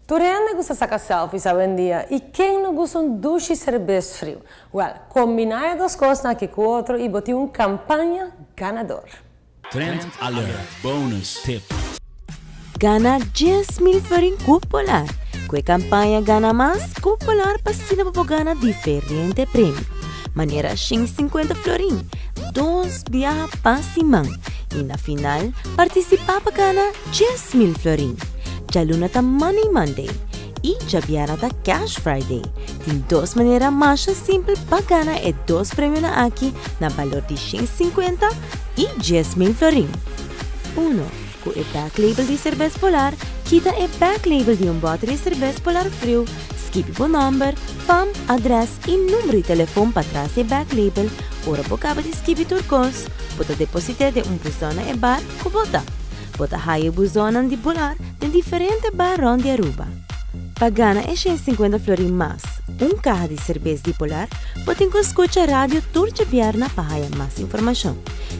Tur hende gusta saca selfies awendia y ken no gusta un dushi cerbes friu? Wel, combina e dos cosnan aki cu otro y bo tin un campaña ganador. Trend Alert Bonus Tip. Gana 10,000 florin cu Polar. Cu e campaña Gana Mas cu Polar pa asina bo por gana diferente premio. Manera 150 florin, dos biaha pa siman. Y na final participa pa gana 10,000 florin. Djaluna ta Money Monday y djabièrnè ta Cash Friday. Tin dos manera masha simpel pa gana e dos premionan aki na balor di 150 y 10,000 florin. 1. Cu e back label di cerbes Polar, kita e back label di un boter di cerbes Polar friu, skibi bo nomber, fam, adres y number di telefon patras di e back label. Ora bo caba di skibi tur cos, bo ta deposit'e den un buzon na e bar cu bo ta. Bo ta haya e buzonnan di Polar den diferente bar rond di Aruba. Pa gana e 150 florin mas un caha di cerbes di Polar, bo tin cu scucha radio tur djabièrnè pa haya mas informacion.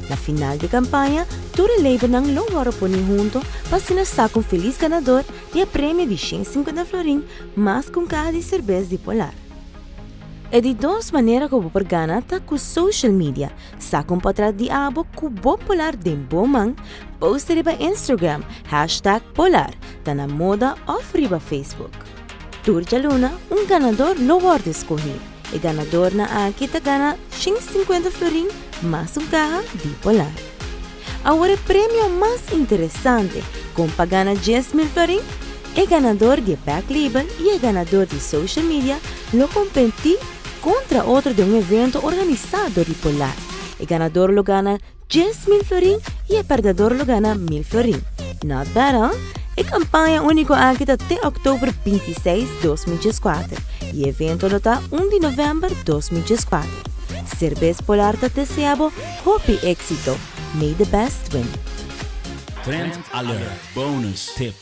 Na final di campaña, tur e labelnan lo wòrdu poni hunto pa asina saca un feliz ganador di e premio di 150 florin mas cu un caha di cerbes di Polar. E di dos manera cu bo por gana ta cu social media. Saca un potret di abo cu bo Polar den bo man, post riba Instagram, #Polar, ta na moda of riba Facebook. Tur djaluna, un ganador lo wòrdu escogi. E ganadornan aki ta gana 150 florin mas un caha di Polar. Awor e premio mas interesante, con pa gana 10,000 florin? E ganador di e back label y e ganador di social media lo competi contra otro den un evento organisa dor di Polar. E ganador lo gana 10,000 florin y e perdedor lo gana 1000 florin. Not bad, huh? E campaña unico aki ta te october 26, 2014 y e evento lo ta 1 di november 2014. Cerbes Polar ta desea bo hopi exito. May the best win. Trend Alert Bonus Tip.